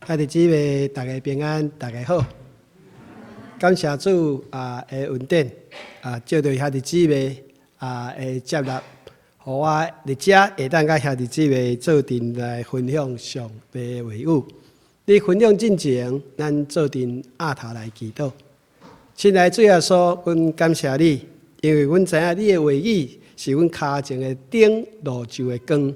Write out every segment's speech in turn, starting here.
兄弟姊妹，大家平安，大家好。感謝主啊的恩典啊，借著兄弟姊妹啊的接納，予我佇遮會當佮兄弟姊妹做陣來分享上帝的話語。佇分享進前，咱做陣阿頭來祈禱。親愛的主耶穌，阮感謝你，因為阮知影你的話語是阮跤前的燈，路上的光。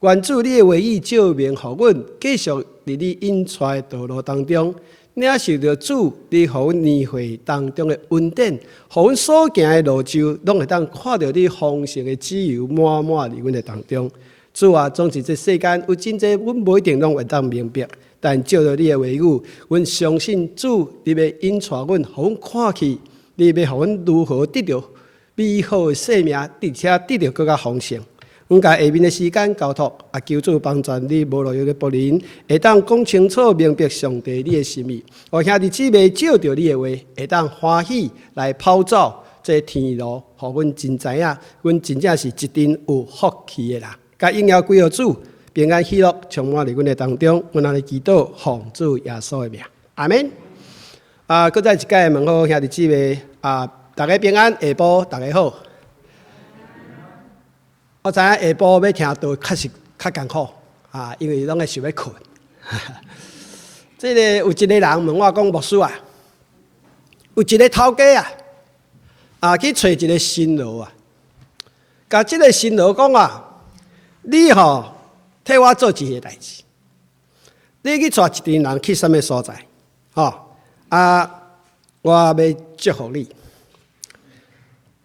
願主你的話語照明，予阮繼續佇你引帶的道路當中，領受著主你予阮年歲當中的恩典，予阮所行的路上，攏會當看著你豐盛的自由滿滿佇阮的當中。主啊，總是這世間有真濟，阮無一定攏會當明白，但借著你的話語，阮相信主你欲引帶阮，予阮看去，你欲予阮如何得著美好的生命，而且得著閣較豐盛。阮共下面的時間交託，啊，求主幫助你無路用的僕人，會當講清楚明白上帝你的心意。予兄弟姊妹借著你的話，會當歡喜來跑走這天路，予阮真知影，阮真正是一陣有福氣的人。共榮耀歸予主，平安喜樂充滿佇阮的當中。阮按呢祈禱，奉主耶穌的名，阿們。啊，閣再一擺問好兄弟姊妹，啊，大家平安，下晡大家好。我知影下晡欲聽道確實較艱苦啊，因為攏會想欲睏。這個有一個人問我講，牧師啊，有一個頭家啊，啊去揣一個新郎啊，共這個新郎講啊，你吼替我做一個代誌，你去帶一群人去啥物所在，吼啊，我欲祝福你。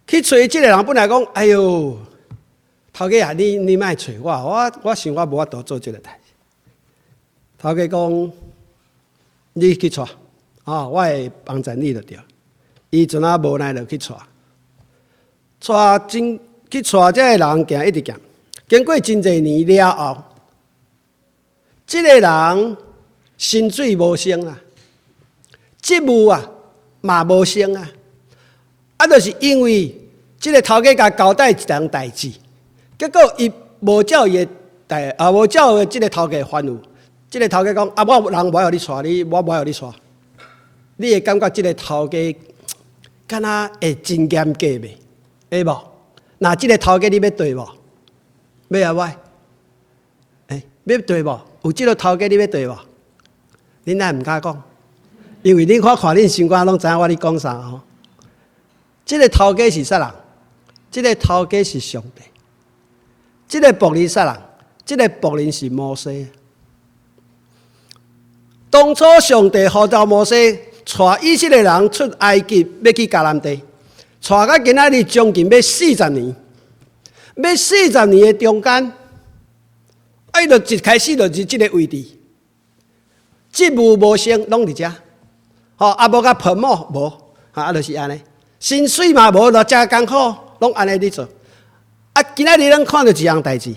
去揣這個人本來講，哎喲，頭家啊，你莫揣我，我想我無法度做這個代誌。頭家講，你去帶，哦，我會幫助你就對。伊陣仔無奈就去帶，帶真去帶這個人行一直行，經過真濟年了後，這個人薪水無升啊，職務啊嘛無升啊，啊，就是因為這個頭家共交代一項代誌。結果伊無照伊的代啊，無照這個頭家吩咐。這個頭家講啊，我人無愛予你帶，你我無愛予你帶。你會感覺這個頭家敢若會真嚴格袂？會無？若這個頭家你欲綴無？欲抑無愛？欸，欲綴無？有這個頭家你欲綴無？恁哪會毋敢講？因為恁看看恁心肝攏知影我咧講啥吼。這個頭家是啥人？這個頭家是上帝。這個僕人啥人？這個僕人是摩西。當初上帝呼召摩西，帶以色列人出埃及，欲去迦南地，帶到今仔日將近欲四十年，欲四十年的中間，啊，伊就一開始就佇這個位置，職務無升，攏佇遮，吼，啊，無共 promote 無，啊，就是按呢，薪水嘛無，就誠艱苦，攏按呢咧做。啊！今仔日咱看著一項代誌，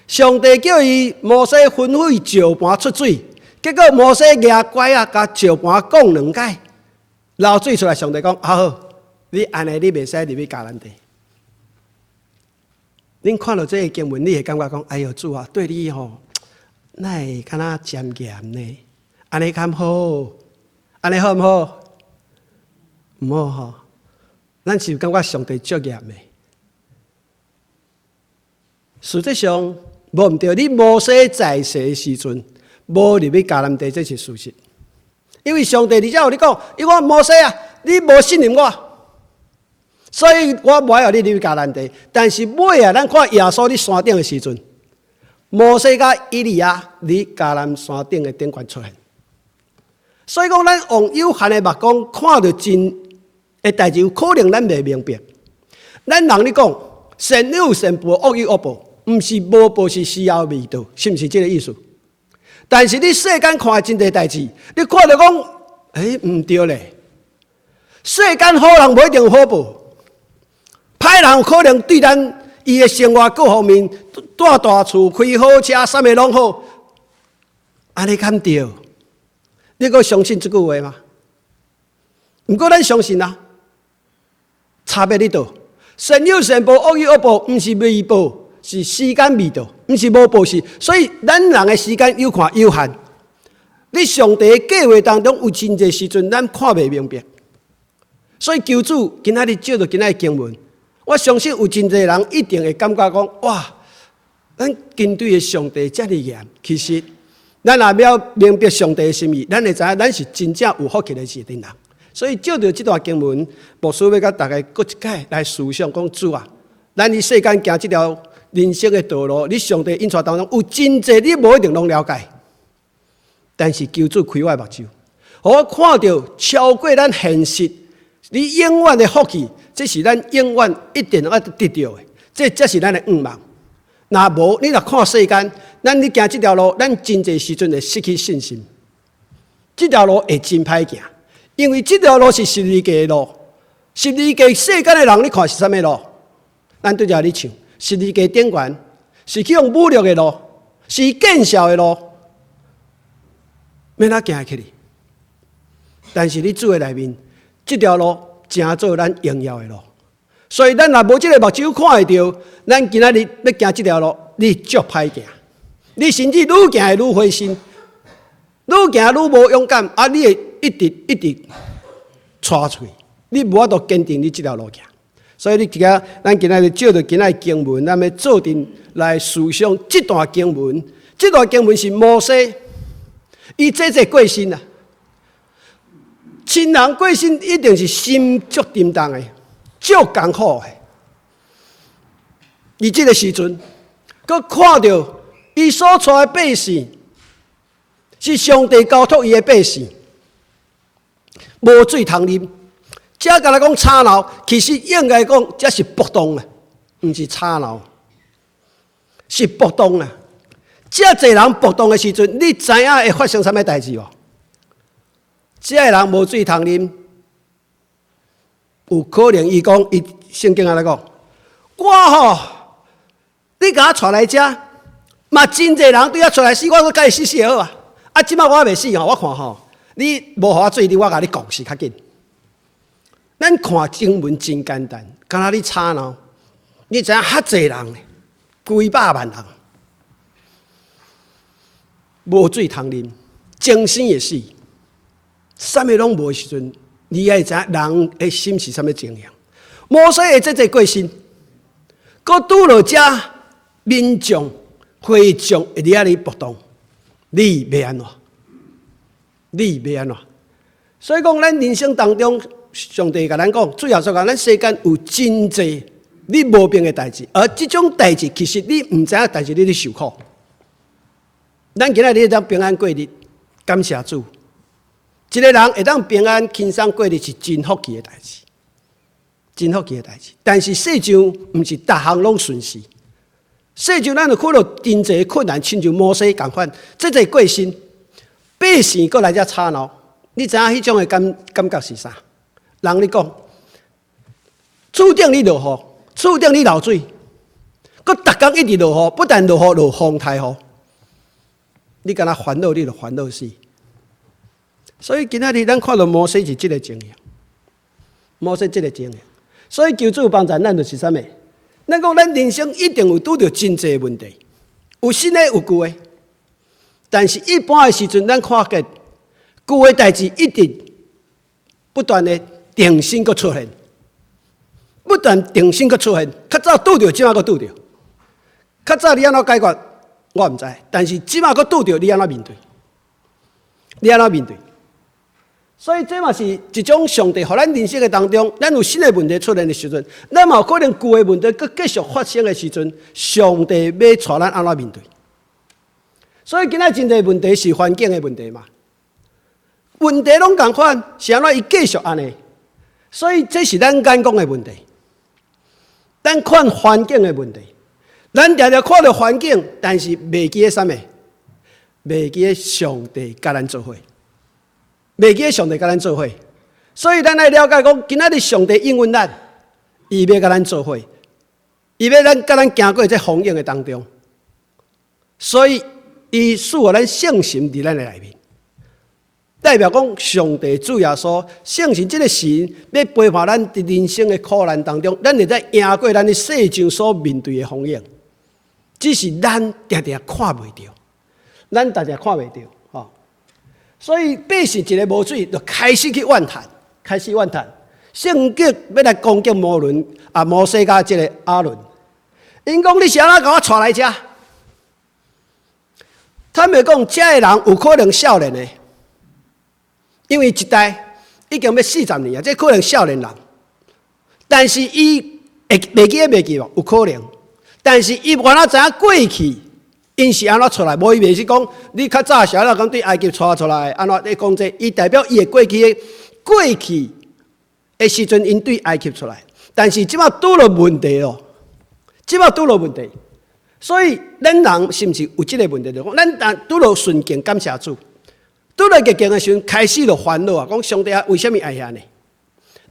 上帝叫伊摩西吩咐石盤出水，結果摩西舉拐仔，共石盤摃兩擺，流水出來。上帝講：好，你按呢你袂使入去迦南地。恁看著這個經文，你會感覺講：哎喲，主啊，對你吼，哪會敢若漸嚴呢？按呢較好，按呢好毋好？毋好吼。咱是感覺上帝足嚴的。實際上，無毋對。你摩西在世的時陣，無入去迦南地，這是事實。因為上帝佇遮予你講，伊講摩西啊，你無信任我，所以我無愛予你入去迦南地。但是尾啊，咱看耶穌佇山頂的時陣，摩西佮以利亞佇迦南山頂的頂懸出現。所以講，咱用有限的目光看著真的代誌，有可能咱袂明白。咱人咧講，善有善報，惡有惡報。毋是無報，是時候未到，是毋是這個意思？但是你世間看真濟代誌，你看著講，欸，毋對咧。世間好人無一定有好報，歹人有可能對咱伊的生活各方面，住大厝、開好車，啥物攏好，按呢敢對？你閣相信這句話嗎？毋過咱相信啊，差別佇佗？善有善報，惡有惡報，毋是未報。是時間未到，毋是無報時，所以咱人的時間有看有限。佇上帝的計劃當中，有真濟時陣咱看袂明白。所以求主今仔日借著今仔日經文，我相信有真濟人一定會感覺講：哇，咱跟隨的上帝遮爾嚴。其實，咱若了明白上帝的心意，咱會知影咱是真正有福氣的一群人。所以借著這段經文，牧師欲佮大家閣一擺來思想講主啊，咱佇世間行這條人生的道路，佇上帝引帶當中有真濟你無一定攏了解，但是求主開我的目睭，予我看著超過咱現實，你永遠的福氣，這是咱永遠一定愛得著的，這才是咱的願望。若無，你若看世間，咱咧行這條路，咱真濟時陣會失去信心。這條路會真歹行，因為這條路是十字架的路。十字架世間的人，你看是啥物路？咱對著咧唱，十字架頂懸是去用武力的路，是見笑的路，欲按怎行起去？但是佇主的內面，這條路成做咱榮耀的路。所以咱若無這个目睭看會著，咱今仔日欲行這條路，你足歹行。你甚至愈行會愈灰心，愈行愈無勇敢，啊！你會一直一直掣喙，你無法度堅定你這條路行。所以你這個，咱今仔日借著今仔日經文，咱欲做陣來思想這段經文。這段經文是摩西，伊這這過身啊，親人過身一定是心足沉重的，足艱苦的。伊這个時陣，閣看著伊所帶的百姓，是上帝交託伊的百姓，無水通啉。這敢若講吵鬧，其實應該講這是暴動啊，毋是吵鬧，是暴動啊！遮濟人暴動的時陣，你知影會發生啥物代誌無？這个人無水通啉，有可能伊講，伊聖經按呢講，我吼，你共我帶來遮，嘛真濟人對我出來死，我閣共伊死死好啊！啊，這擺我袂死吼，我看吼，你無予我水啉，我共你摃死較緊。咱看經文真簡單，敢若咧吵鬧，你知影遐濟人，幾百萬人，無水通啉，精神會死，啥物攏無的時陣，你愛知影人的心是啥物情形？摩西會這濟過身，閣拄著遮民眾會眾會佇遐咧暴動，你欲按怎？你欲按怎？所以講，咱人生當中，上帝共咱講，主耶穌講，咱世間有真濟你無明的代誌，而這種代誌其實你毋知影，但是你咧受苦。咱今仔日會當平安過日，感謝主。一个人會當平安輕鬆過日是真福氣的代誌，真福氣的代誌。但是世上毋是逐項攏順遂，世上咱有看著真濟困難，親像摩西仝款，這濟過身，百姓閣來遮吵鬧，你知影彼種的感覺是啥？人咧講，厝頂咧落雨，厝頂咧漏水，閣逐工一直落雨，不但落雨，落風颱雨，你敢若煩惱，你就煩惱死。所以今仔日咱看著摩西是這个情形，摩西這个情形。所以求主幫助咱就是啥物？咱講咱人生一定有拄著真濟問題，有新的有舊的。但是一般的時陣，咱看見舊的代誌一直不斷的重新閣出現，不斷重新閣出現。較早拄著，這擺閣拄著。較早你按怎解決，我毋知。但是這擺閣拄著，你按怎面對？你按怎面對？所以這嘛是一種上帝予咱人生的當中，咱有新的問題出現的時陣，咱嘛有可能舊的問題閣繼續發生的時陣，上帝欲帶咱按怎面對？所以今仔真濟問題是環境的問題嘛，問題攏仝款，是按怎伊繼續按呢？所以這是咱眼光的問題，咱看環境的問題，咱定定看著環境，但是袂記得啥物？袂記得上帝佮咱做伙。袂記得上帝佮咱做伙，所以咱愛了解講，今仔日上帝應允咱，伊欲佮咱做伙，伊欲咱佮咱行過這風雨的當中，所以伊賜予咱聖神佇咱的內面，代表講上帝主耶穌聖神這个神欲陪伴咱佇人生的苦難當中，咱會使贏過咱佇世上所面對的風雨，只是咱定定看袂著，咱定定看袂著。所以百姓一个無水，就開始去怨嘆，開始怨嘆。聖經欲來攻擊摩倫啊，摩西佮這个亞倫，𪜶講你是按怎共我帶來遮？坦白講，遮的人有可能少年的，因為一代已經欲40年啊，這可能少年人。但是伊會袂記得袂記無？有可能。但是伊原來知影過去，𪜶是按怎出來？無伊袂是講你較早時按怎講對埃及帶出來，按怎咧講這？伊代表伊的過去的過去的時陣，𪜶對埃及出來。但是這擺拄著問題咯，這擺拄著問題。所以咱人是毋是有這个問題？就講咱當拄著順境感謝主，拄著逆境的時陣開始就煩惱啊！講上帝啊，為啥物愛按呢？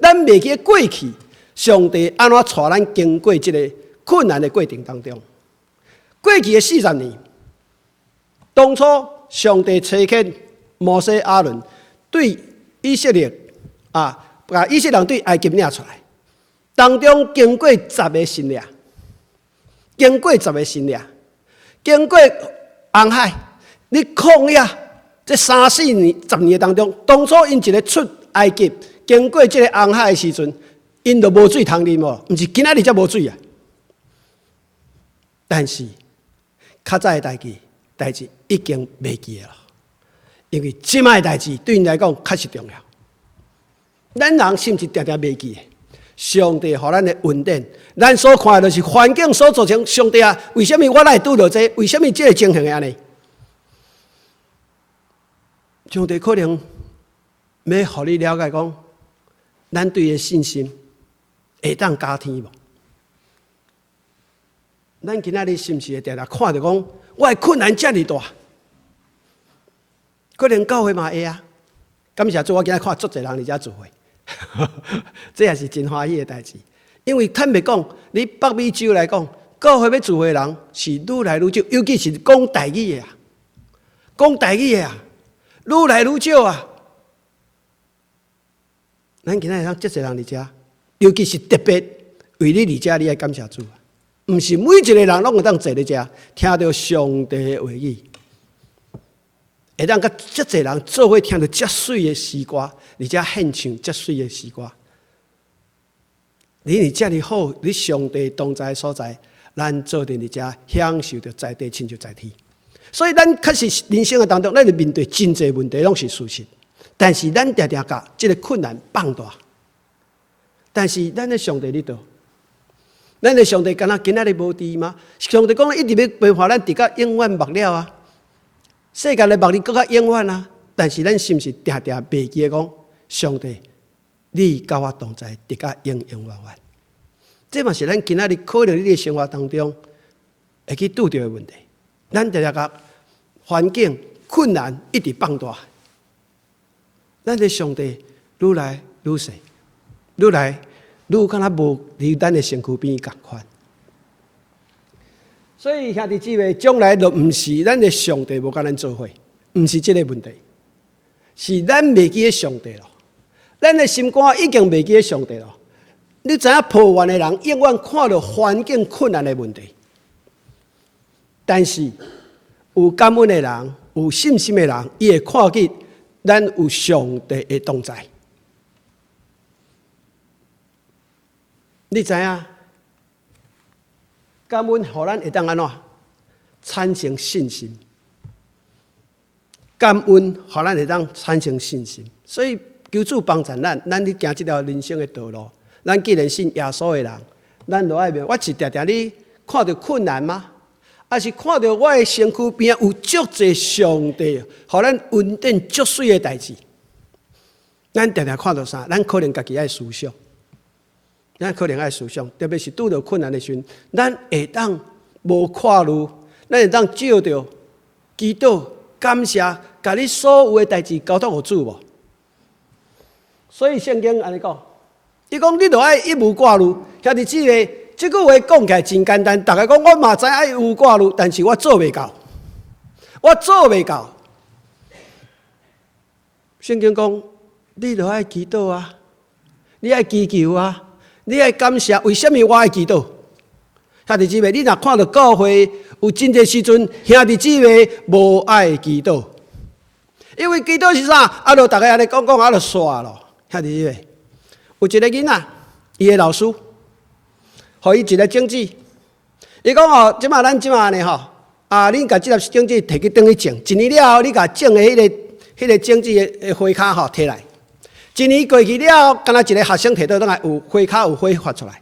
咱袂記得過去，上帝按怎帶咱經過這个困難的過程當中。過去的四十年，當初上帝差遣摩西、亞倫對以色列啊，共以色列人對埃及領出來，當中經過十个神跡。經過十个神跡，經過紅海，佇曠野，這三四年、十年當中，當初𪜶一个出埃及，經過這个紅海的時陣，𪜶就無水通啉哦，毋是今仔日才無水啊。但是較早的代誌，代誌已經袂記得了，因為這擺的代誌對𪜶來講較是重要。咱人是毋是定定袂記得？上帝予咱的恩典，咱所看的就是環境所造成。上帝啊，為啥物我來拄著這個？為啥物這个情形會按呢？上帝可能欲予你了解講，咱對伊的信心會當加添無？咱今仔日是毋是會定定看著講，我的困難遮爾大？可能教會嘛會啊。感謝主，我今仔看足濟人佇遮聚會。這也是真歡喜的代誌，因為坦白講，你北美洲來講，教會欲聚會的人是愈來愈少，尤其是講台語的啊，講台語的啊，愈來愈少啊。咱今仔日通遮濟人佇遮，尤其是特別為你佇遮，你愛感謝主啊！毋是每一个人攏會當坐佇遮，聽著上帝的話語。會當佮遮濟人做伙聽著遮媠的詩歌，而且獻唱遮媠的詩歌。你佇遮爾好，佇上帝同在的所在，咱做陣佇遮享受著在地親像在天。所以咱確實人生的當中，咱會面對真濟問題，攏是事實。但是咱定定共這个困難放大。但是咱的上帝佇佗？咱的上帝敢若今仔日無佇嗎？上帝講一直欲陪伴咱，直到永遠末了啊！世界的末日閣較永遠啊！但是咱是毋是定定袂記得講，上帝，你佮我同在，直到永永遠遠。這嘛是咱今仔日可能你的生活當中會去拄著的問題。咱定定共環境困難一直放大，咱的上帝愈來愈細，愈來愈敢若無佇咱的身軀邊仝款。所以兄弟姊妹，將來就毋是咱的上帝無佮咱做伙，毋是這个問題，是咱袂記得上帝咯。咱的心肝已經袂記得上帝咯。你知影抱怨的人，永遠看著環境困難的問題，但是有感恩的人，有信心的人，伊會看見咱有上帝的同在。你知影？感恩予咱會當按怎產生信心？感恩予咱會當產生信心，所以求主幫助咱，咱佇行這條人生的道路。咱既然信耶穌的人，咱就愛明。我是定定咧看著困難嗎？抑是看著我的身軀邊仔有足濟上帝，予咱恩典足媠的代誌？咱定定看著啥？咱可能家己愛思想。咱可能愛思想，特別是拄著困難的時陣，咱會當無看慮，咱會當藉著祈禱、感謝，共你所有的代誌交託予主無？所以聖經按呢講，伊講你著愛一無掛慮。兄弟姊妹，這句話講起來真簡單，逐家講我嘛知愛一無掛慮，但是我做袂到，我做袂到。聖經講，你著愛祈禱啊，你愛祈求啊。你愛感謝，為啥物我愛祈禱？兄弟姊妹，你若看著教會有真濟時陣，兄弟姊妹無愛祈禱，因為祈禱是啥？啊，就逐家按呢講講，啊，就煞咯。兄弟姊妹，有一個囡仔，伊的老師，予伊一個種子。伊講哦，這馬咱這馬按呢吼，啊，恁共這粒種子提去轉去種，一年了後，你共種的彼個種子的花跤吼提來，一年過去了後，敢若一個學生提倒轉來，有花跤有花發出來。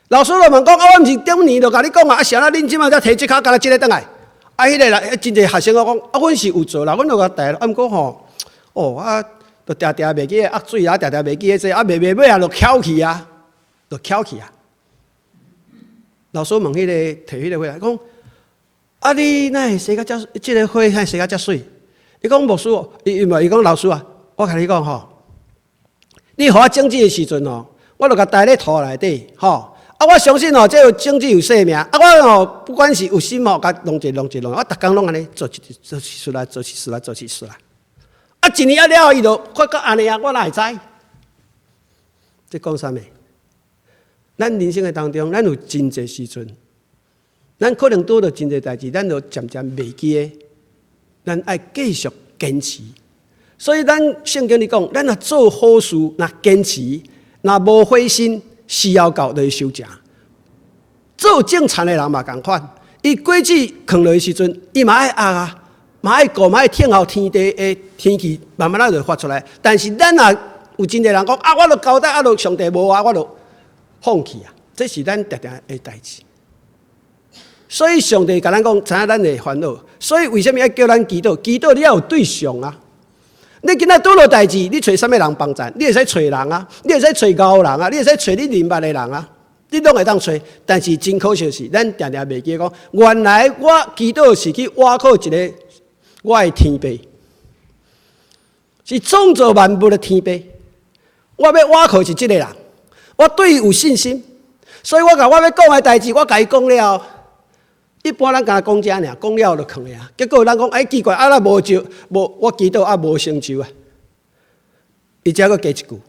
老師就問講，啊，我毋是頂年就共你講啊，啊，啥啦？恁這馬才提這跤，敢若這个轉來？啊，彼個人，真濟學生我講，啊，阮是有做啦，阮就共帶，啊，毋過吼，哦，啊，就定定袂記得壓水啊，定定袂記得這，啊，袂袂尾啊，就翹去啊，就翹去啊。老師問彼個提彼個回來，講，啊，你哪會生甲遮，這个花哪會生甲遮媠？伊講牧師哦，伊伊毋伊講老師啊，我共你講吼，你予我種子的時陣吼，我就共埋咧土內底，吼。啊！我相信哦，這個種子有生命。啊，我哦，不管是有心吼，共弄一弄一弄，我逐工攏按呢做一做一出來，做一出來，做一出來。啊，一年啊了後，伊就發到按呢啊，我哪會知？這講啥物？咱人生的當中，咱有真濟時陣，咱可能拄著真濟代誌，咱就漸漸袂記得，咱愛繼續堅持。所以咱聖經裡講，咱若做好事，若堅持，若無灰心，時候到就會收成。做種田的人嘛仝款，伊果子囥落去時陣，伊嘛愛壓啊，嘛愛顧，嘛愛等候天地的天氣慢慢仔就發出來。但是咱若有真濟人講啊，我著交代啊，著上帝無啊，我著放棄啊，這是咱定定的代誌。所以上帝共咱講，知影咱的煩惱。所以為啥物愛叫咱祈禱？祈禱你愛有對象啊。你今仔拄著代誌，你揣啥物人幫贊？你會使揣人啊，你會使揣𠢕人啊，你會使揣你認捌的人啊，你攏會當揣。但是真可惜是，咱定定袂記講，原來我祈禱是去倚靠一个我的天父，是創造萬物的天父。我欲倚靠是這个人，我對伊有信心，所以我共我欲講的代誌，我共伊講了。一般咱敢若講這爾，講了就囥啊。結果咱講欸奇怪，啊，若無就無，我祈禱啊無成就啊。伊才閣加一句，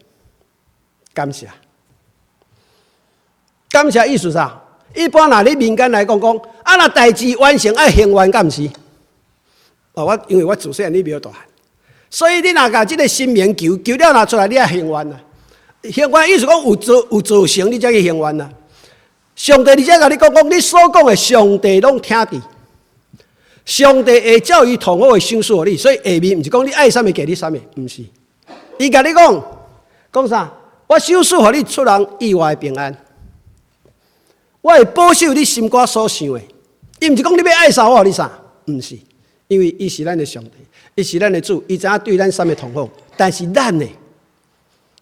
感謝。感謝意思啥？一般若你民間來講講，啊，若代誌完成愛還願敢毋是？哦，我因為我自細漢咧廟大漢，所以你若共這个神明求求了若出來，你愛還願啊。還願意思講有做有做成，你才去還願啊。上帝佇遮共你講講，你所講的上帝攏聽佇。上帝會照伊痛苦的賞賜予你，所以下面毋是講你愛啥物給你啥物，毋是。伊共你講講啥？我賞賜予你出人意外的平安，我會保守你心肝所想的。伊毋是講你欲愛啥我予你啥，毋是。因為伊是咱的上帝，伊是咱的主，伊知影對咱啥物痛苦。但是咱呢？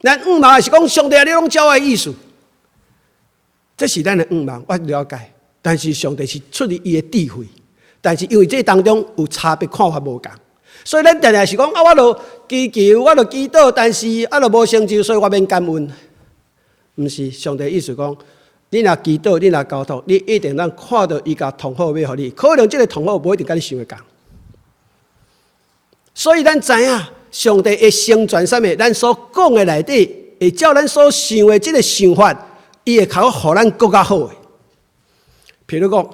咱願望是講上帝啊，你攏照我的意思。這是咱的願望，我了解。但是上帝是出於伊的智慧，但是因為這當中有差別看法無仝，所以咱定定是講啊，我著祈求，我著祈禱，但是啊，著無成就，所以我免感恩。毋是上帝意思講，你若祈禱，你若交託，你一定通看著伊共痛苦欲予你，可能這个痛苦無一定佮你想的仝。所以咱知影，上帝會成全啥物？咱所講的內底，會照咱所想的這个想法。伊會較予咱閣較好的。譬如講，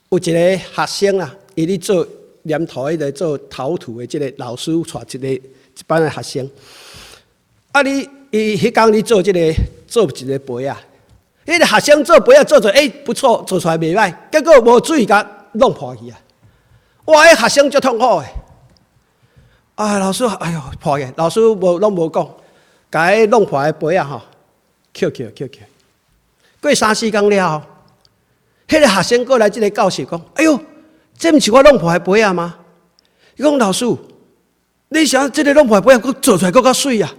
有一个學生啊，伊咧做黏土，彼个做陶土的這个老師帶一個一班的學生。啊，你伊彼工咧做這个做一个杯仔，彼个學生做杯仔做做，欸不錯，做出來袂䆀，結果無注意共弄破去啊！哇，彼學生足痛苦的。啊，老師，哎喲，破去，老師無攏無講，共彼弄破的杯仔吼。抾起抾起，過三四工了後，彼个學生過來這个教室講：“哎喲，這毋是我弄破的杯仔嗎？”伊講：“老師，你啥這个弄破的杯仔，閣做出來閣較媠啊？”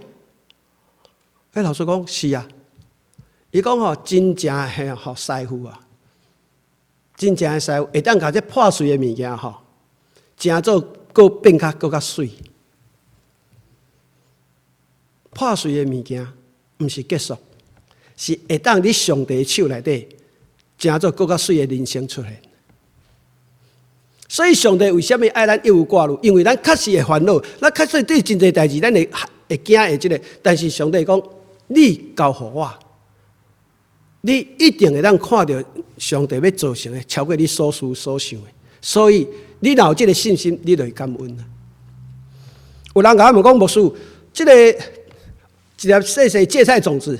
彼老師講：“是啊。”伊講吼，真正的吼師傅啊，真正的師傅會當共這破碎的物件吼，成做閣變較閣較媠。破碎的物件毋是結束。是會當佇上帝手內底，成做閣較媠的人生出現。所以上帝為啥物愛咱一無掛慮？因為咱確實會煩惱，咱確實對真濟代誌，咱會會驚會這个。但是上帝講，你交予我，你一定會當看著上帝欲造成的，超過你所思所想的。所以你若有這个信心，你就會感恩。有人共我問講，牧師，這个一粒細細芥菜種子，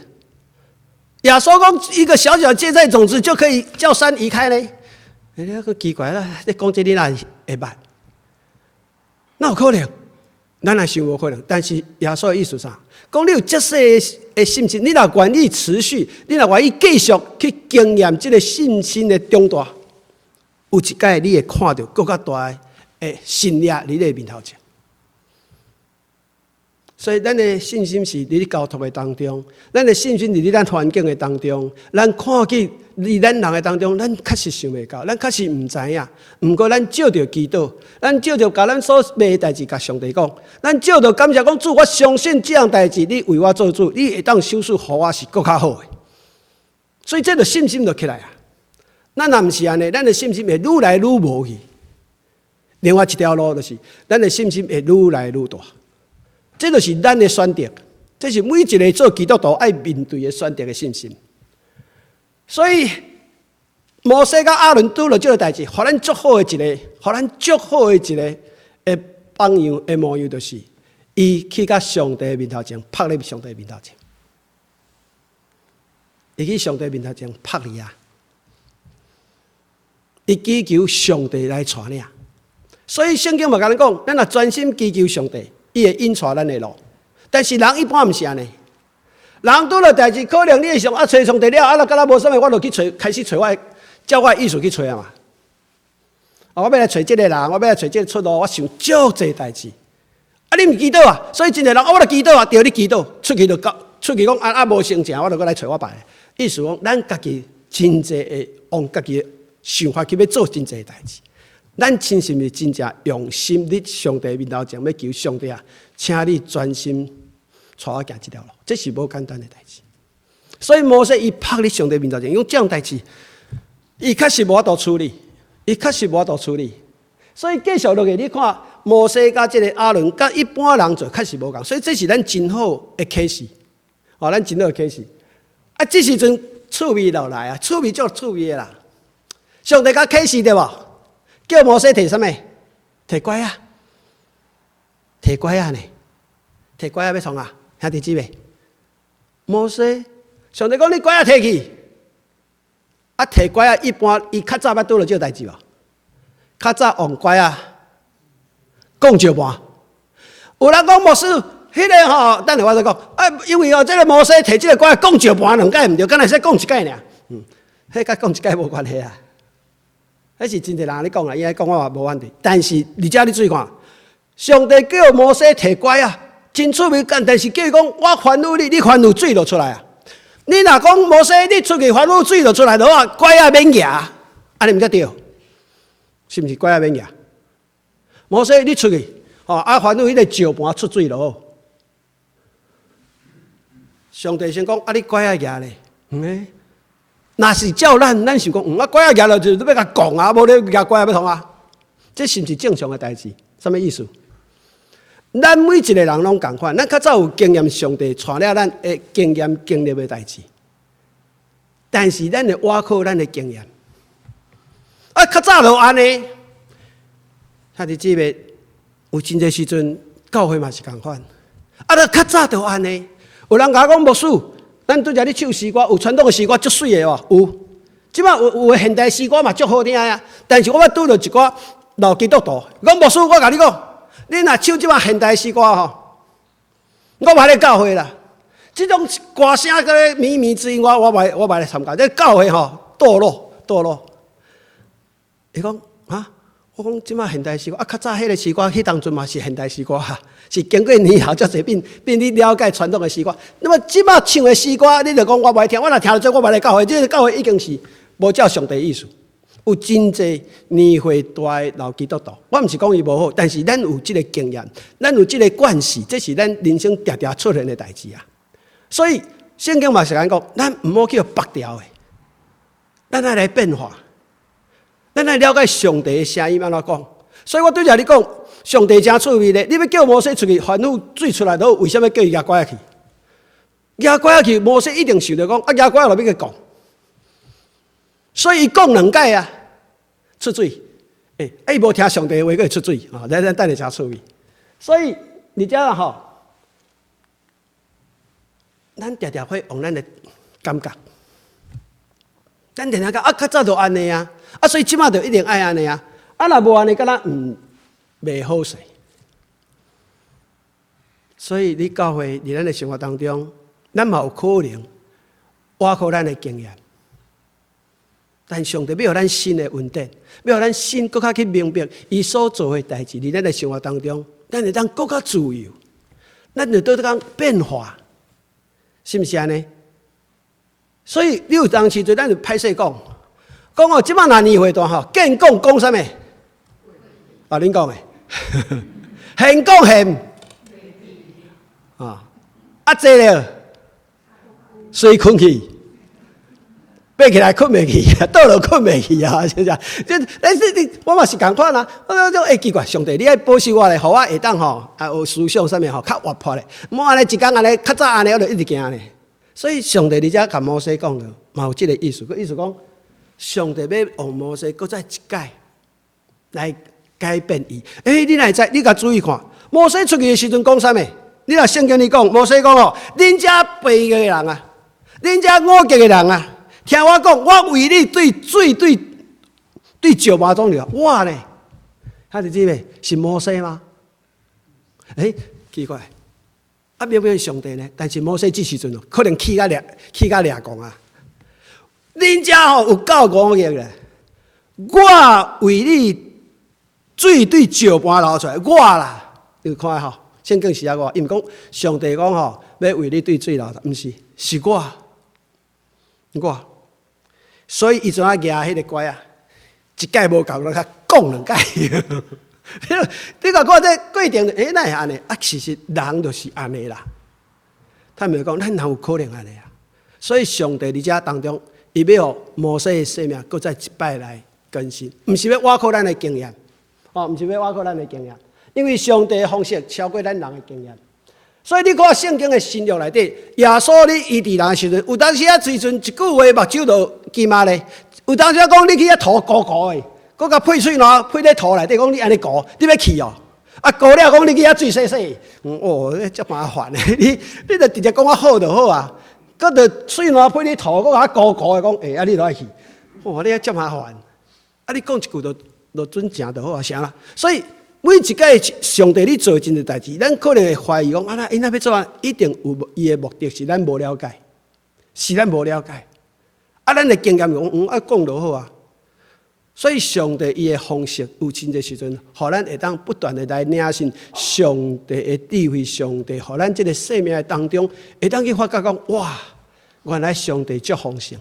耶穌講一個小小芥菜種子就可以叫山移開呢？欸，你閣奇怪啦！你講這你哪會捌？哪有可能？咱也想無可能。但是耶穌的意思啥？講你有這細的信心，你若願意持續，你若願意繼續去經驗這个信心的長大，有一擺你會看著閣較大的神蹟佇你的面頭前。所以，咱的信心是佇咧交託的當中，咱的信心佇咧咱環境的當中，咱看見佇咱人的當中，咱確實想袂到，咱確實毋知影。毋過，咱藉著祈禱，咱藉著共咱所欲的代誌共上帝講，咱藉著感謝講主，我相信這項代誌你為我做主，你會當賞賜予我是閣較好的。所以，這个信心就起來啊。咱若毋是按呢，咱的信心會愈來愈無去。另外一條路就是，咱的信心會愈來愈大。這就是咱的選擇，這是每一个做基督徒愛面對的選擇的信心。所以，摩西佮亞倫拄著這个代誌，予咱足好的一个，予咱足好的一个的榜樣的模樣，就是伊去到上帝面頭前，伏佇上帝面頭前，伊去上帝面頭前伏佇遐，伊祈求上帝來帶領。所以聖經嘛共咱講，咱若專心祈求上帝，伊會引帶咱的路。但是人一般毋是按呢，人拄著代誌，可能你會想啊，揣上帝了，啊，若敢若無啥物，我就去揣，開始揣我，照我的意思去揣啊嘛。啊，我欲來揣這个人，我欲來揣這个出路，我想足濟代誌。啊，你毋祈禱啊？所以真濟人，啊，我來祈禱啊，對，你祈禱，出去就到，出去講啊啊無成成，我就閣來揣我別个。意思講，咱家己真濟會用家己的想法去欲做真濟代誌。咱真是毋是真正用心佇上帝面頭前欲求上帝啊，請你專心帶我行這條路，這是無簡單的代誌。所以摩西伊伏佇上帝面頭前，用這項代誌，伊確實無法度處理，伊確實無法度處理。所以繼續落去，你看摩西佮這个亞倫，佮一般人做確實無仝，所以這是咱真好的啟示，哦，咱真好的啟示。啊，這時陣趣味就來啊，趣味足趣味的啦。上帝共啟示對無？叫摩西提啥物？提拐仔，提拐仔呢？提拐仔欲創啥？兄弟姊妹，摩西，上帝講你拐仔提去，啊提拐仔一般，伊較早捌拄著這个代誌無？較早用拐仔摃石盤，有人講牧師，彼个吼，等下我再講。啊，因為哦，這个摩西提這个拐仔摃石盤兩擺毋對，敢若會使摃一擺爾。嗯，彼佮摃一擺無關係啊。彼是真濟人咧講啊，伊愛講我嘛無反對。但是而且你注意看，上帝叫摩西提拐仔，真趣味，但是叫伊講，我吩咐你，你吩咐水就出來啊。你若講摩西，你出去吩咐水就出來的話，拐仔免舉，按呢毋才對，是毋是拐仔免舉？摩西，你出去，吼啊，吩咐彼个石盤出水就好。上帝先講，啊，你拐仔舉咧，嗯咧。若是照咱，咱想講，嗯，啊，拐仔舉了就欲共摃啊，無你舉拐仔欲創啥？這是毋是正常的代誌？啥物意思？咱每一個人攏仝款，咱較早有經驗，上帝帶領咱會經驗經歷的代誌，但是咱會倚靠咱的經驗。啊，較早就按呢，兄弟姊妹，有真濟時陣教會嘛是仝款。啊，若較早就按呢，有人共我講牧師，咱拄才咧唱詩歌，有傳統的詩歌足媠的無？有，這擺有有的現代詩歌嘛足好聽啊。但是我捌拄著一寡老基督徒，講牧師，我共你講，你若唱這擺現代詩歌吼，我袂來教會啦。這種歌聲閣咧靡靡之音，我袂來參加。這教會吼墮落墮落。伊講啊，我講這擺現代詩歌啊，較早彼个詩歌，彼當陣嘛是現代詩歌哈，是經過年後才濟變變你了解傳統的詩歌。那麼這擺唱的詩歌，你就講我袂聽，我若聽著這，我袂來教會。這个教會已經是無照上帝意思。有真濟年歲大的老基督徒，我毋是講伊無好，但是咱有這个經驗，咱有這个慣勢，這是咱人生定定出現的代誌啊。所以聖經嘛是按呢講，咱毋好去予縛牢的，咱愛來變化，咱愛了解上帝的聲音按怎講。所以我拄才咧講，上帝誠趣味咧，你欲叫摩西出去，吩咐水出來都好，為啥物叫伊舉拐仔去？舉拐仔去，摩西一定想著講，啊，舉拐仔落欲去摃。所以伊摃兩擺啊，出水，欸，啊伊無聽上帝的話，閣會出水，吼，咱等下誠趣味。所以你知影吼，咱定定會用咱的感覺，咱定定講啊，較早就按呢啊，啊，所以這馬就一定愛按呢啊，啊，若無按呢，敢若毋袂好勢。所以你教會佇咱的生活當中，咱嘛有可能倚靠咱的經驗，但上帝欲予咱新的恩典，欲予咱新閣較去明白伊所做的代誌，佇咱的生活當中，咱會當閣較自由，咱就倒講變化，是毋是按呢？所以你有當時陣，咱就歹勢講，講哦，這馬若年歲大吼，見講講啥物？啊，恁講的，現講現。啊！啊，坐了，隨睏去，爬起來睏袂去，倒落睏袂去啊！是毋是？這、欸、這、你，我嘛是仝款啊！我講欸奇怪，上帝，你愛保守我咧，予我會當吼啊有思想啥物吼較活潑咧。莫按呢一工按呢，較早按呢，我就一直行咧。所以上帝佇遮共摩西講的，嘛有這个意思。閣意思講，上帝欲予摩西閣再一擺來改變伊。欸，你哪會知？你共注意看，摩西出去的時陣講啥物？你若聖經裡講，摩西講哦，恁遮背逆的人啊，恁遮五結的人啊，聽我講，我為你對水對對石磨中了，我呢，兄弟姊妹，是摩西嗎？欸，奇怪，啊明明是上帝呢，但是摩西這時陣哦，可能氣甲掠氣甲掠狂啊。恁遮吼有夠五逆咧，我為你水對石盤流出來，我啦，你看吼。聖經是按怎，伊毋講上帝講吼，欲為你對水流，毋是，是我，我。所以伊怎啊舉彼个拐仔，一擺無夠，閣講兩擺。你共看這過程，欸，哪會按呢？啊，其實人就是按呢啦。坦白講，咱哪有可能按呢啊？所以上帝佇遮當中，伊欲予摩西的生命，閣再一擺來更新，毋是欲倚靠咱的經驗，哦，毋是欲倚靠咱的經驗。因為上帝的方式超過咱人的經驗，所以你看聖經的新約內底，耶穌咧醫治人的時陣，有當時啊，隨陣一句話目睭就金啊咧；有當時啊，講你去遐塗糊糊的，閣共配喙瀾配咧塗內底，講你按呢糊，你欲去哦？啊，糊了講你去遐水洗洗，哦，這足麻煩的，你你就直接講我好就好啊。閣著喙瀾配咧塗，閣共糊糊的講，欸，啊你著愛去，哦，你遐遮麻煩，啊你講一句就就準成就好啊，啥啦？所以。每一擺上帝咧做真濟代誌，咱可能會懷疑講，啊，伊若欲做按呢，一定有伊的目的，是咱無了解，是咱無了解。啊，咱的經驗講，啊，講就好啊。所以上帝伊的方式有真濟時陣，予咱會當不斷的來領受上帝的智慧，上帝予咱這个生命的當中，會當去發覺講，哇，原來上帝足豐盛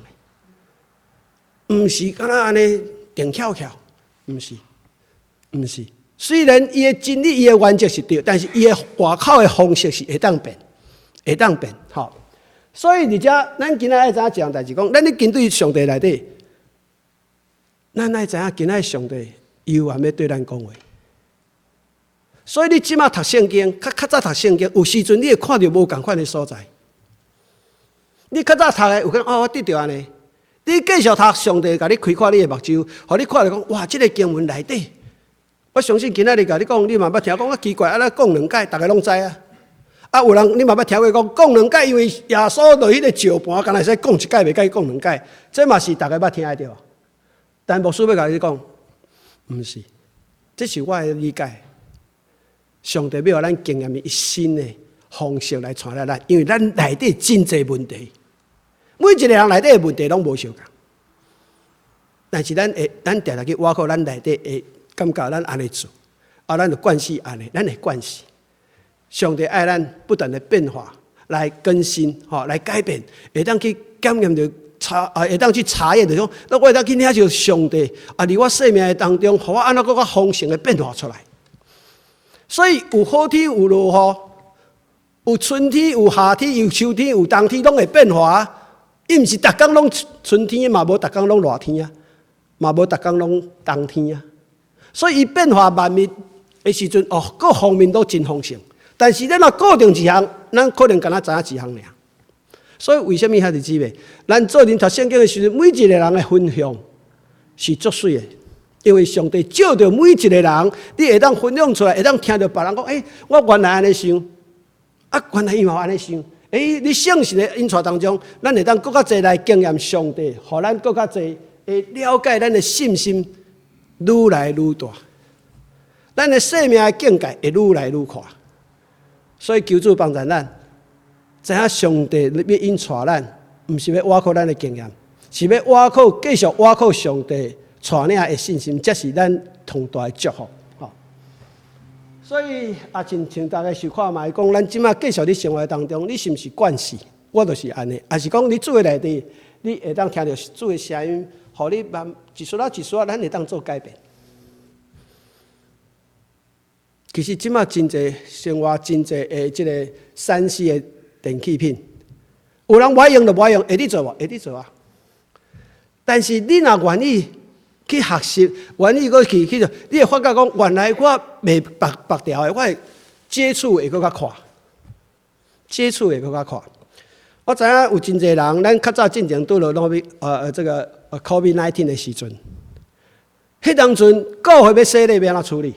的，毋是敢若按呢定翹翹，毋是，毋是。雖然伊的真理、伊的原則是對，但是伊的外口的方式是會當變，會當變，吼。所以佇遮，咱今仔愛知影一項代誌，講咱咧跟隨上帝內底，咱愛知影今仔上帝猶原欲對咱講話。所以你這馬讀聖經，較較早讀聖經，有時陣你會看著無仝款的所在。你較早讀的有可能哦，我得著按呢。你繼續讀，上帝共你開闊你的目睭，予你看著講，哇，這个經文內底。我相信今仔日共你講，你嘛捌聽講啊奇怪，啊咱講兩擺，逐家攏知啊。啊有人你嘛捌聽過講，講兩擺，因為耶穌落彼个石盤，敢若會使講一擺，袂使講兩擺，這嘛是逐家捌聽的著無？但牧師欲共你講，毋是，這是我的理解。上帝欲予咱經驗以新的方式來帶領咱，因為咱內底真濟問題，每一个人內底的問題攏無相仝，但是咱會，咱定定去倚靠咱內底的。感覺咱按呢做，啊，咱就慣勢按呢，咱會慣勢。上帝愛咱不斷的變化，來更新，吼，來改變，會當去檢驗著查，啊，會當去查驗，就講，那我會當去領受上帝，啊，佇我生命的當中，予我按怎閣較豐盛的變化出來。所以有好天有落雨，有春天有夏天，有秋天有冬天，攏會變化。伊毋是逐工攏春天，嘛無逐工攏熱天啊，嘛無逐工攏冬天啊。所以伊變化萬物的時陣，哦，各方面都真豐盛。但是咱若固定一項，咱可能敢若知影一項爾。所以為啥物兄弟姊妹，咱做陣讀聖經的時陣，每一個人的分享是足媠的。因為上帝照著每一個人，你會當分享出來，會當聽著別人講，欸，我原來按呢想，啊，原來伊嘛按呢想。欸，你聖神的引帶當中，咱會當閣較濟來經驗上帝，予咱閣較濟會了解咱的信心愈來愈大，咱的生命的境界會愈來愈闊。所以求主幫助咱，知影上帝欲引帶咱，毋是欲倚靠咱的經驗，是欲倚靠繼續倚靠上帝帶領的信心，才是咱上大的祝福。吼，所以啊，親像大家想看覓，講咱這馬繼續佇生活當中，你是毋是慣勢？我就是按呢，抑是講你主的內底，你會當聽著主的聲音，予你慢一絲仔一絲仔，咱會當做改變。其實這馬真濟生活，真濟的這个3C 的電器品，有人無愛用就無愛用，會得做無？會得做啊！但是你若願意去學習，願意閣去去做，你會發覺講，原來我袂縛縛牢的，我會接觸會閣較快，接觸會閣較快。我知影有真濟人，咱較早進前拄著攏這个 COVID-19 的時陣，彼當陣教會欲洗禮欲按怎處理？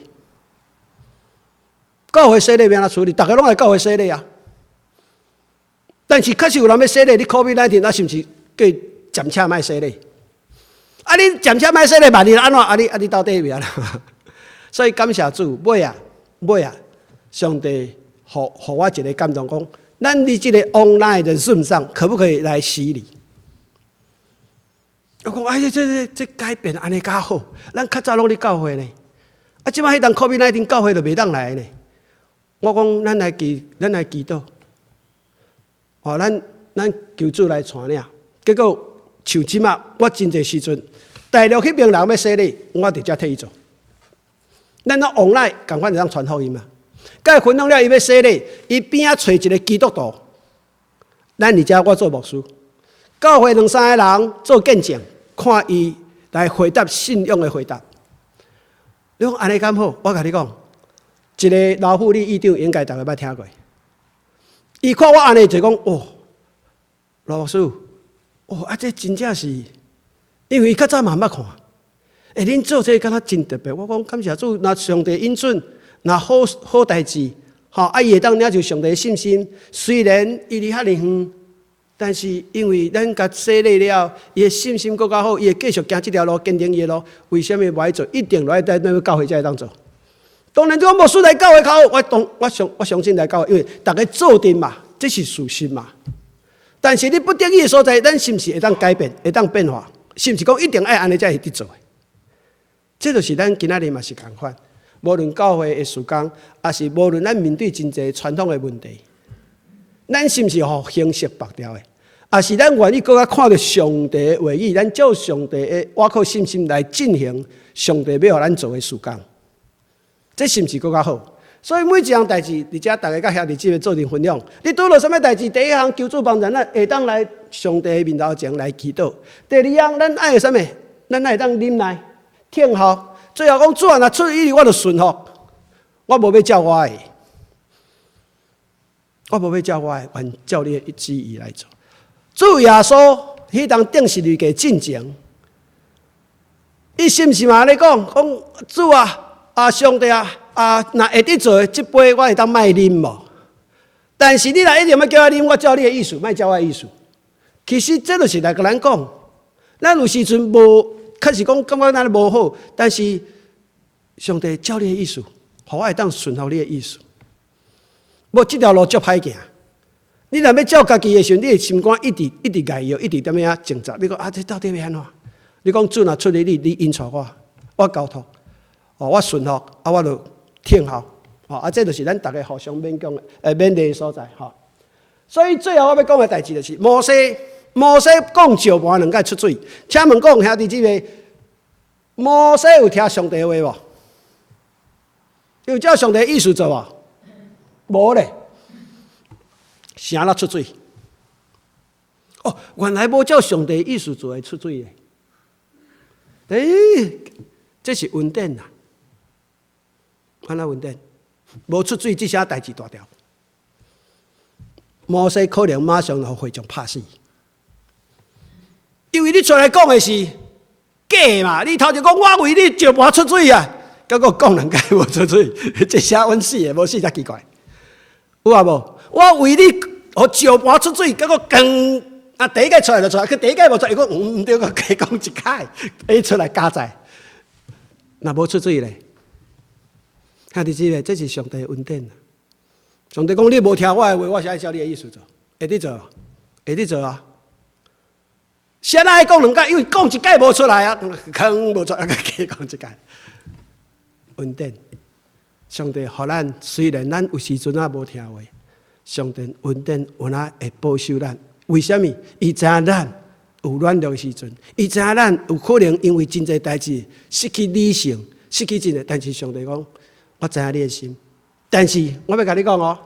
教會洗禮欲按怎處理？逐家攏來教會洗禮啊！但是確實有人欲洗禮，你 COVID-19 啊，是毋是叫暫且莫洗禮？啊，你暫且莫洗禮，萬一按怎？啊你啊你到底欲按怎？所以感謝主，尾啊尾啊，上帝予予我一个感動，講咱佇這个 online 的 Zoom 上，可不可以來洗禮？我講哎呀，這這這改變按呢較好，咱較早攏佇教會呢，啊，這擺彼當 COVID-19 教會就袂當來呢。我講咱來祈，咱來祈禱，哦，咱咱求主來帶領。結果像這馬，我真濟時陣，大陸彼邊人欲洗禮，我佇遮替伊做。咱攏往來仝款會當傳福音嘛。共伊分享了，伊欲洗禮，伊邊仔揣一個基督徒，咱佇遮我做牧師，教會兩三個人做見證，看伊來回答信仰的回答。你講按呢敢好？我共你講。一个老婦女議長應該逐家捌聽過，伊看我按呢就講哦，羅牧師，哦啊，這真正是，因為伊較早嘛毋捌看，欸，恁做這个敢若真特別。我講感謝主，若上帝允准，若好好代誌，吼啊，伊會當領受上帝的信心。雖然伊離遐爾遠，但是因為咱共洗禮了，伊的信心閣較好，伊會繼續行這條路，堅定伊的路。為啥物無愛做？一定來在咱教會才會當做。當然，這個牧師來教會較好，我當我相我相信來教會，因為逐家做陣嘛，這是事實嘛。但是你不得已的所在，咱是毋是會當改變，會當變化？是毋是講一定愛按呢才會得做的？這就是咱今仔日嘛是仝款。無論教會的事工，抑是無論咱面對真濟傳統的問題，咱是毋是予形式縛牢的？抑是咱願意閣較看著上帝的話語，咱照上帝的倚靠信心來進行上帝欲予咱做的事工？這是毋是閣較好？所以每一項代誌，佇遮逐家佮兄弟姊妹做陣分享。你拄著啥物代誌？第一項求主幫助咱，會當來上帝的面頭前來祈禱。第二項，咱愛啥物？咱愛會當忍耐、聽候。最後講主啊，若出意我就順服。我無欲照我的，我無欲照我的，願照你的旨意來做。主耶穌彼當釘十字架進前，伊是毋是嘛按呢講？講主啊！啊，上帝啊，啊，若會得做，這杯我會當莫啉無？但是你若一定欲叫我啉，我照你的意思，莫照我的意思。其實這就是來共咱講，咱有時陣無，確實講感覺咱無好，但是上帝照你的意思，予我會當順服你的意思。無這條路足歹行。你若欲照家己的時陣，你的心肝一直一直礙搖，一直踮遐掙扎。你講啊，這到底欲按怎？你講主若出於你，你引帶我，我交託。哦，我順服，啊，我就聽候，哦，啊，這就是咱逐家互相勉強的、勉勵的所在，吼。所以最後我欲講的代誌就是，摩西，摩西講石盤兩擺出水，請問講兄弟姊妹，摩西有聽上帝話無？有照上帝意思做無？無咧，是按怎出水？哦，原來無照上帝意思做會出水的。欸，這是恩典啊！按怎恩典？無出水，這下代誌大條。摩西可能馬上就予會眾拍死，因為你出來講的是假假嘛！你頭前講我為你石盤出水啊，結果講兩擺無出水，這寫阮死的，無死才奇怪。有啊無？我為你予石盤出水，結果更啊第一擺出來就出來，閣第二擺無出來，伊講毋對，閣加講一擺，伊出來加載，若無出水咧，兄弟姊妹，這是上帝的恩典。上帝講你無聽我的話，我是愛照你的意思做，會得做，會得做啊！啥人愛講兩擺？因為講一擺無出來啊，囥無出來，閣加講一擺。恩典，上帝予咱，雖然咱有時陣仔無聽話，上帝恩典有影會保守咱。為啥物？伊知影咱有軟弱的時陣，伊知影咱有可能因為真濟代誌失去理性，失去真濟。但是上帝講，我知影你的心，但是我欲共你講哦，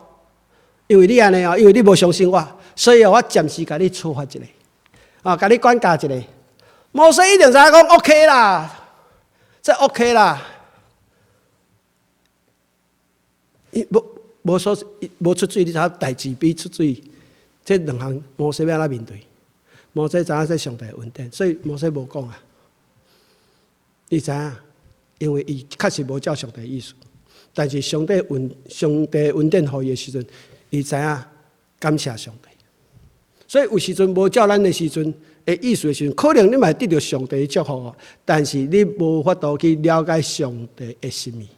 因為你按呢哦，因為你無相信我，所以我暫時共你處罰一下。啊，共你管教一下。摩西一定知影講 OK 啦，這 OK 啦。伊無無說無出水，你知影代誌比出水，這兩項摩西欲按怎面對？摩西知影這上帝恩典，所以摩西無講啊。伊知影，因為伊確實無照上帝意思，但是上帝恩典予伊的時陣，伊知影感謝上帝。所以有時陣無照咱的時陣的意思的時陣，可能你嘛會得著上帝的祝福哦，但是你無法度去了解上帝的心意，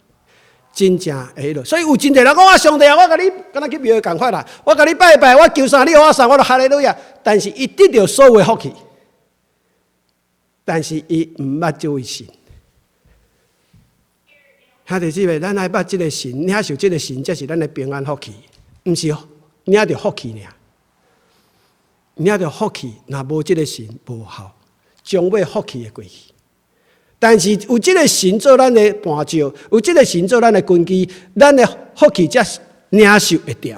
真正的彼落。所以有真濟人講啊，上帝啊，我共你敢若去廟會仝款啦，我共你拜拜，我求啥你予我啥，我就哈利路亞。但是伊得著所有的福氣，但是伊毋捌這位神。兄弟姊妹，咱愛捌這個神，領受這個神，才是咱的平安福氣，毋是領著福氣爾。領著福氣，若無這個神無效，終尾福氣會過去。但是有這個神做咱的絆石，有這個神做咱的根基，咱的福氣才領受會著。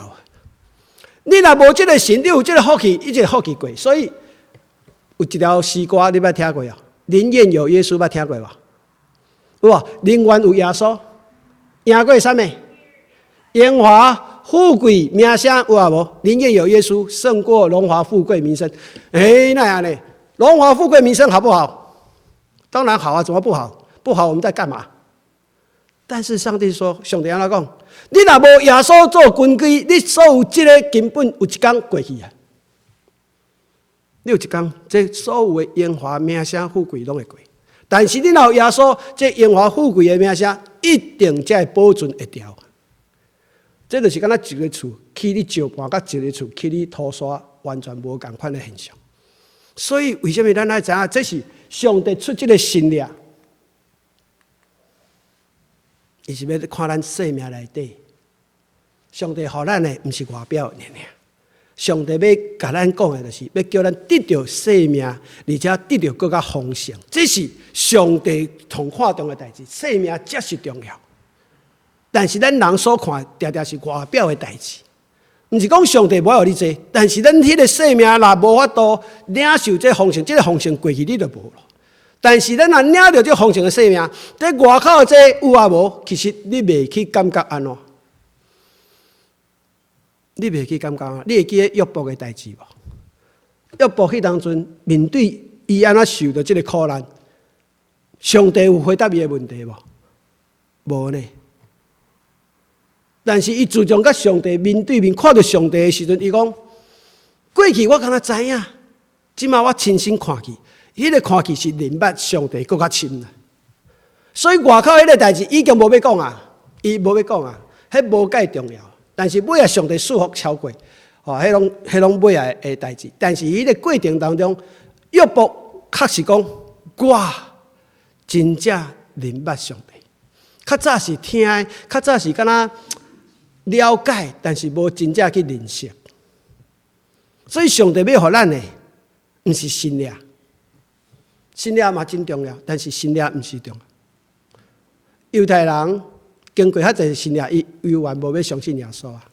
你若無這個神，你有這個福氣，伊這個福氣過。所以有一條詩歌，你捌聽過哦？寧願有耶穌，捌聽過無？有無？寧願有耶穌，贏過啥物？榮華。富貴名聲有啊無？寧願有耶穌，勝過榮華富貴名聲。欸，哪會按呢？榮華富貴名聲好不好？當然好啊，怎麼不好？不好，我們在幹嘛？但是上帝說，上帝按怎講？你若無耶穌做根基，你所有這个根本有一工過去啊！你有一工，這所有的榮華名聲富貴攏會過。但是你若有耶穌，這榮華富貴的名聲一定才會保存會著。這就是敢若一个厝起佇石盤，佮一个厝起佇土沙，完全無仝款的現象。所以為啥物咱愛知影？這是上帝出這个神力，伊是欲看咱生命內底。上帝予咱的毋是外表爾爾，上帝欲共咱講的，就是欲叫咱得著生命，而且得著閣較豐盛。這是上帝上看重的代誌，生命才是重要。但是咱人所看，定定是外表的代誌，毋是講上帝無愛予你這，但是咱彼个生命若無法度領受這豐盛，這个豐盛過去你就無咯。但是咱若領著這豐盛的生命，佇外口的這有抑無，其實你袂去感覺按怎，你袂去感覺按怎，你會記得約伯的代誌無？約伯彼當陣面對伊按怎受著這个苦難，上帝有回答伊的問題無？無呢。但是伊自從佮上帝面對面看著上帝的時陣，伊講：過去我敢若知影，這馬我親身看見，彼个看見是認捌上帝閣較深啦。所以外口彼个代誌已經無欲講啊，伊無欲講啊，彼無蓋重要。但是尾仔上帝賜福超過，吼，彼攏尾仔的代誌。但是彼个過程當中，約伯確實講，我真正認捌上帝。較早是聽的，較早是敢若了解，但是無真正去認識。所以上帝欲予咱的，毋是神力，神力嘛真重要，但是神力毋是重要。猶太人經過遐濟神蹟，伊猶原無欲相信耶穌啊。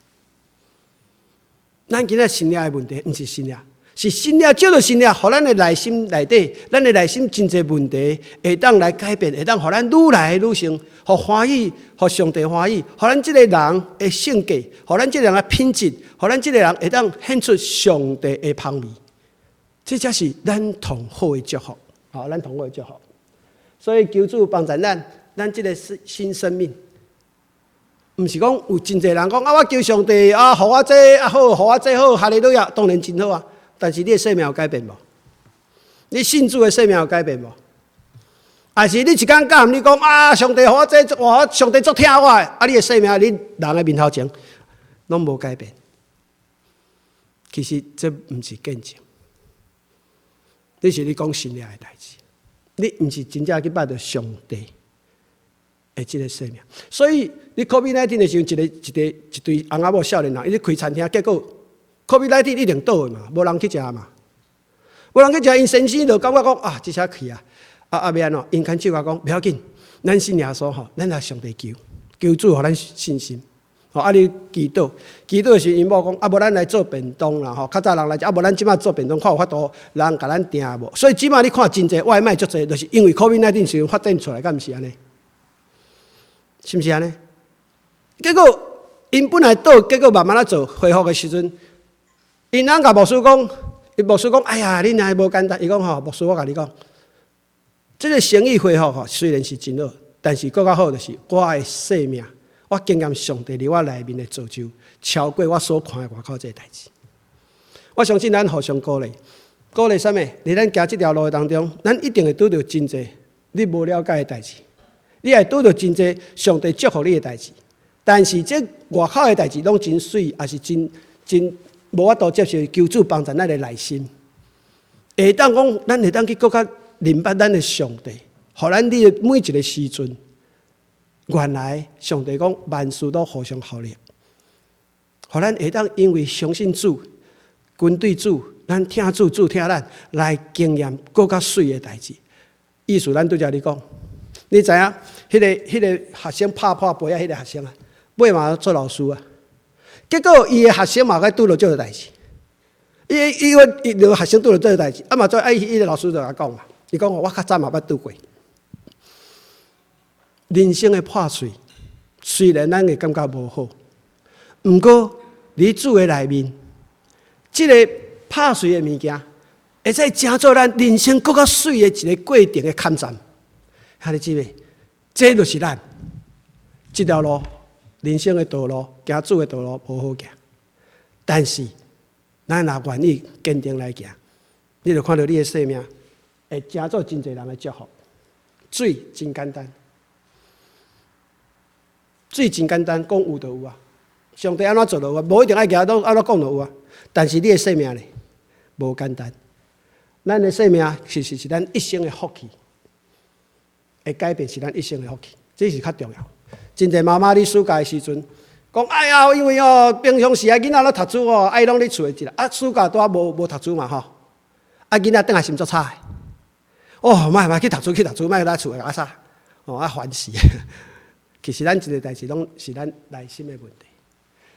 咱今仔神蹟的問題，毋是神蹟。是神蹟，藉著神蹟，予咱的內心內底，咱的內心真濟問題，會當來改變，會當予咱愈來愈成，予歡喜，予上帝歡喜，予咱這个人的性格，予咱這个人的品質，予咱這个人會當顯出上帝的芳味。這才是咱上好的祝福，吼，咱上好的祝福。所以求主幫助咱，咱這个新生命，毋是講有真濟人講啊，我求上帝啊，予我這啊好，予我這好，哈利路亞，當然真好啊。但是你的生命有改變無？你信主的生命有改變無？還是你一工佮你講啊，上帝予我這，哇，上帝足疼我的，啊，你的生命，你人的面頭前攏無改變。其實這毋是見證，你是咧講心內的代誌，你毋是真正去捌著上帝的這个生命。所以你 COVID-19 的時陣，一個一對翁仔某少年人，伊咧開餐廳，結果 COVID-19 一定倒的嘛，無人去食嘛，無人去食，𪜶先生就感覺講啊，這下去啊，啊啊欲按怎？𪜶牽手共講，袂要緊，咱信耶穌吼，咱來上帝求，求主予咱信心。吼，啊！你祈禱，祈禱的時陣，𪜶某講，啊，無咱來做便當啦，吼，較早人來食，啊，無咱這擺做便當，看有法度人共咱訂無？所以這擺你看真濟外賣足濟，就是因為 COVID-19 時陣發展出來，敢毋是按呢？是毋是按呢？結果𪜶本來倒，結果慢慢仔做恢復的時陣，𪜶翁共牧師講，𪜶牧師講，哎呀，恁若無簡單，伊講吼，牧師我共你講，這个生意恢復吼，雖然是真好，但是閣較好就是我的生命。我經驗上帝佇我內面的造就，超過我所看的外口這个代誌。我相信咱互相鼓勵，鼓勵啥物？佇咱行這條路的當中，咱一定會拄著真濟你無了解的代誌，你會拄著真濟上帝祝福你的代誌。但是這外口的代誌攏真媠，也是真真無法度接受求主幫助咱的內心。會當講，咱會當去閣較認捌咱的上帝，予咱你的每一个時陣。原來上帝講萬事都互相效力，予咱會當因為相信主、跟隨主，咱疼主，主疼咱，來經驗閣較媠的代誌。意思咱拄才咧講，你知影？彼个學生拍破杯仔，彼个學生啊，尾嘛做老師啊。結果伊的學生嘛閣拄著這个代誌。伊伊伊伊學生拄著這个代誌，啊嘛做愛彼个老師就共講啊，伊講我較早嘛捌拄過。人生的破碎，雖然咱會感覺無好，毋過佇主的內面，這个破碎的物件，會使成做咱人生閣較媠的一个過程的坎站。兄弟姊妹，這就是咱這條路，人生的道路，行主的道路無好行，但是咱若願意堅定來行，你就看著你的生命會成做真濟人的祝福。水真簡單。水真簡單，講有就有啊。上帝按怎做就有啊，無一定愛行都按怎講就有啊。但是你的生命呢，無簡單。咱的生命其實是咱一生的福氣，會改變是咱一生的福氣，這是較重要。真濟媽媽咧暑假的時陣，講哎呀，因為哦，平常時啊，囡仔咧讀書哦，愛攏佇厝內一啊，暑假拄仔無讀書嘛吼，啊，囡仔轉來心足吵的。哦，莫莫去讀書去讀書，莫來厝內阿吵，哦啊煩死。其實咱一个代誌攏是咱內心的問題，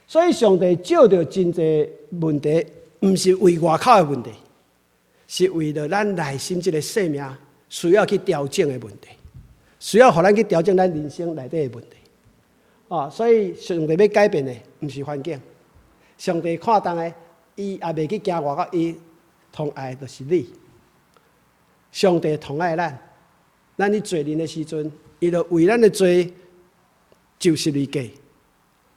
所以上帝照著真濟問題，毋是為外口的問題，是為著咱內心這个生命需要去調整的問題，需要予咱去調整咱人生內底的問題。哦，所以上帝欲改變的，毋是環境，上帝看重的，伊也袂去驚外口，伊疼愛的就是你。上帝疼愛咱，咱佇罪人的時陣，伊就為咱的罪受十字架，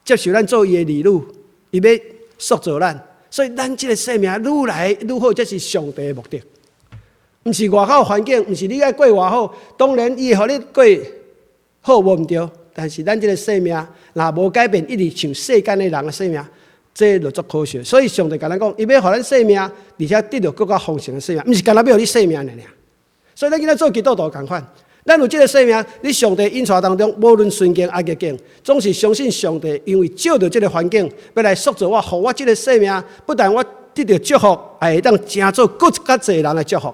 接受咱做伊的兒女，伊欲塑造咱，所以咱這个生命愈來愈好，這是上帝的目的，毋是外口環境，毋是你愛過偌好，當然伊會予你過好無毋對，但是咱這個生命若無改變，一直像世間的人的生命，這就足可惜。所以上帝共咱講，伊欲予咱生命，而且得著閣較豐盛的生命，毋是干焦欲予你生命爾爾。所以咱今仔做基督徒仝款。咱有這个生命，佇上帝引帶當中，無論順境抑逆境，總是相信上帝，因為借著這个環境，欲來塑造我，予我這个生命，不但我得著祝福，也會當成做閣較濟人的祝福。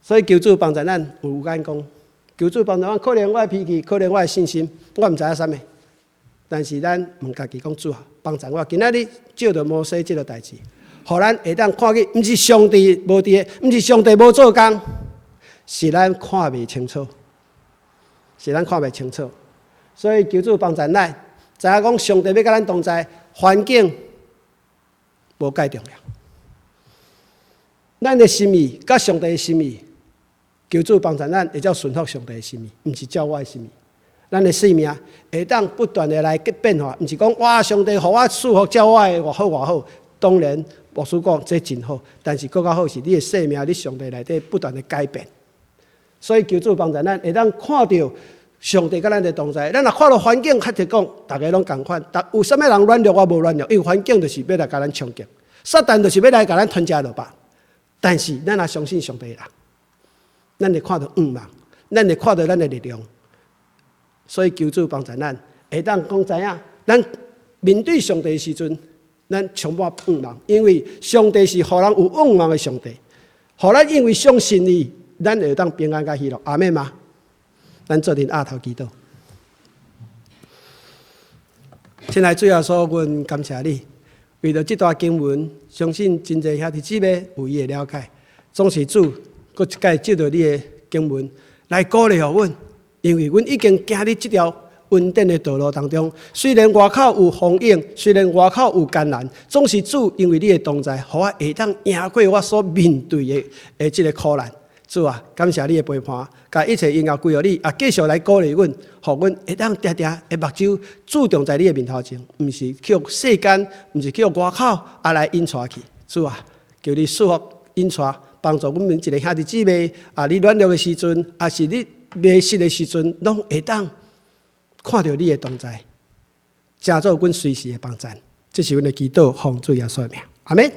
所以求主幫助咱有眼光，求主幫助咱。可能我的脾氣，可能我的信心，我毋知影啥物，但是咱問家己講主啊，幫助我。今仔日借著摩西這个代誌，予咱會當看見，毋是上帝無佇，毋是上帝無做工。是咱看袂清楚，是咱看袂清楚，所以求主幫助咱，知影講上帝欲佮咱同在，環境無蓋重要。咱的心意佮上帝的心意求主幫助咱，會照順服上帝的心意，毋是照我的心意。咱的生命會當不斷的來變化，毋是講哇，上帝予我賜福，照我的偌好偌好。當然，牧師講這真好，但是閣較好是你的生命佇上帝內底不斷的改變。所以求主幫助咱，會當看著上帝佮咱的同在。咱若看著環境，確實講，逐家攏仝款。但有啥物人軟弱，我無軟弱，因為環境就是欲來共咱衝擊，撒旦就是欲來共咱吞食落腹。但是咱若相信上帝啦，咱會看著向望，咱會看著咱的力量。所以求主幫助咱，會當講知影，咱面對上帝的時陣，咱充滿向望，因為上帝是予人有向望的上帝，予咱因為相信伊，咱會當平安佮喜樂。阿們嗎？咱做陣阿頭祈禱。親愛主耶穌，阮感謝你，為著這段經文，相信真濟兄弟姊妹有伊的了解。總是主，閣一擺藉著你的經文來鼓勵予阮，因為阮已經行佇這條恩典的道路當中。雖然外口有風湧，雖然外口有艱難，總是主因為你的同在，予我會當贏過我所面對的這個苦難。主啊，感謝你的陪伴，共一切榮耀歸予你，也繼續來鼓勵阮，予阮會當定定的目睭注重在你的面頭前，毋是去予世間，毋是去予外口啊來引帶去。主啊，求你賜福引帶，幫助阮每一个兄弟姊妹啊！你軟弱的時陣，抑是你迷失的時陣，攏會當看著你的同在，成做阮隨時的幫贊。這是阮的祈禱，奉主耶穌的名，阿們。